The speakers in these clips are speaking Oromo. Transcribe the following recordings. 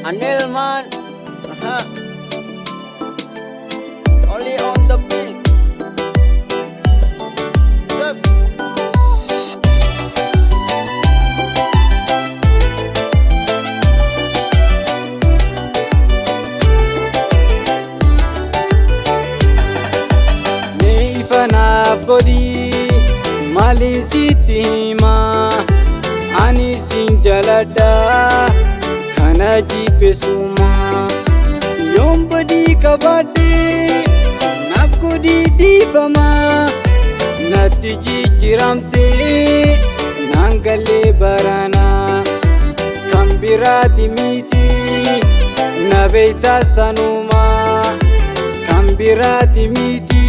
Anil man. Aha. Only on the beat. Step. Mee ifa naaf godhi, maaliin sitti himaa? Ani sin jaaladha, kana jibbeessuma. Yoon badii qabaadhe, naaf godhi dhiifama. Natti jijjiiramte, naan galee barana. Kan biraati miti, na beektaa sanuma. Kan biraati miti,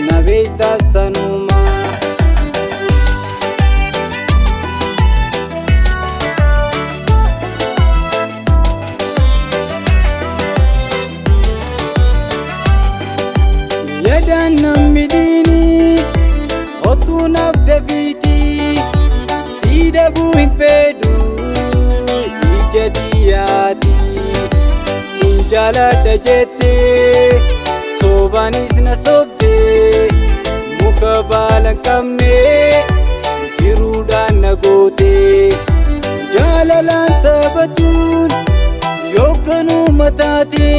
na beektaa sanuma. Yaadaan namni diini otuu naaf dafiiti, si dhabuu hin fedhu ija diyyaati. Sin jaaladha jettee soobaanis na sobdee, muka baala hin qabne jiruudhaan na goote. Jaalalaan taphatuun yookanuma taate,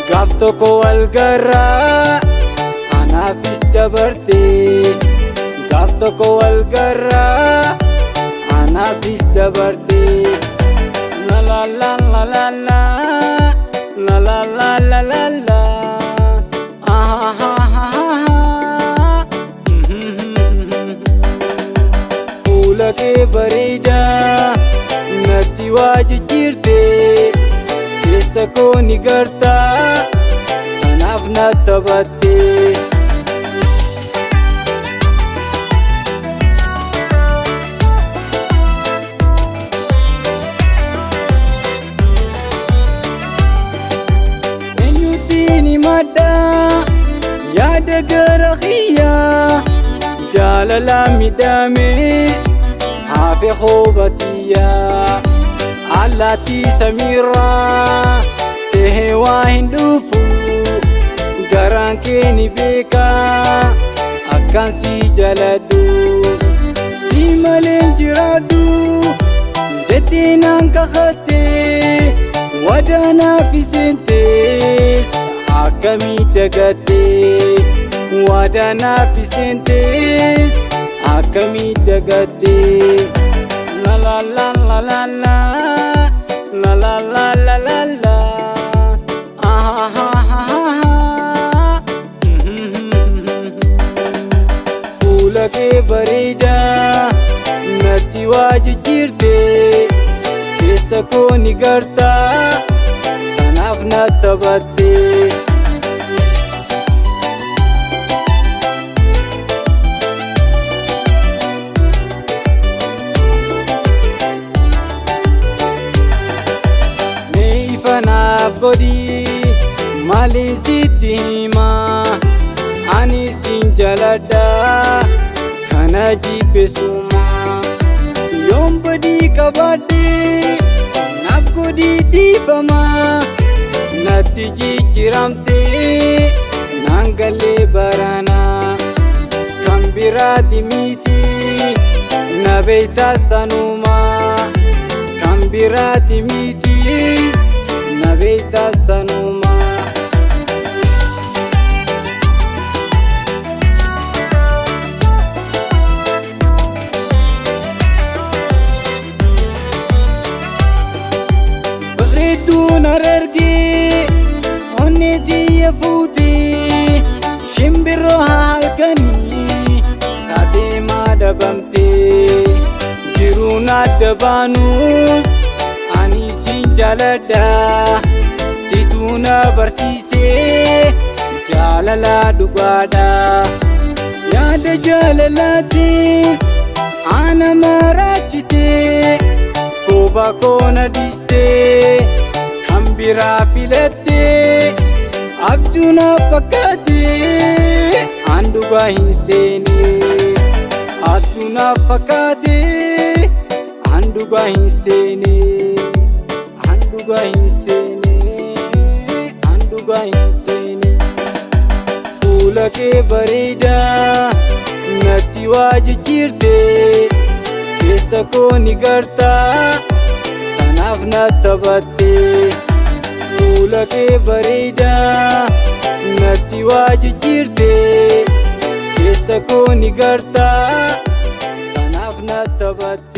gaaf tokko wal garraa anaafis dabarte. Gaaf tokko wal garraa anaafis dabarte. La la la la la la la la la la la la, ah ha ha ha ha. Fuula kee bareedaa natti waa jijjiirte, keessa koo ni gartaa, kanaaf na taphatte. Eenyutti ni madda yaada gara kiyyaa, jaalala midhame hafe hoobatiyyaa. Allaattii samiirraa tahee waa hin dhufu, garaan kee ni beekaa akkaan si jaaladhu. Si malee hin jiraadhu jettee naan kakatte, wadaanaaf iseentees akkamii dagatte? Wadaanaaf iseentees akkamii dagatte? La la la la la la la la la la la la, ah ha ha ha ha. Fuula kee bareedaa natti waa jijjiirte, keessa koo ni gartaa, kanaaf na taphatte. Mee ifa naaf godhi, maaliin sitti himaa? Ani sin jaaladha, kana jibbeessuma. Yoon badii qabaadhe, naaf godhi dhiifama. Natti jijjiiramte, naan galee barana. Kan biraati miti, na beektaa sanuma. Kan biraati miti, na beektaa sanuma. Bareedduun harargee onnee xiyya fuutee, shimbirroo halkanii taatee maa dhabamtee? Jiruun adda baanus ani sin jaaladha, situu na barsiisee jaalala dhugaadha. Yaada jaalalaatiin ana maraachitee, koba koo na dhiistee kan biraa filattee, abjuu na fakkaatee an dhugaa hin seene. Abjuu na fakkaatee an dhugaa hin seene. An Dhugaa hin seene, an dhugaa hin seene. Fuula kee bareedaa natti waa jijjiirte, keessa koo ni gartaa, kanaaf na taphatte. Fuula kee bareedaa natti waa jijjiirte, keessa koo ni gartaa, kanaaf na taphatte.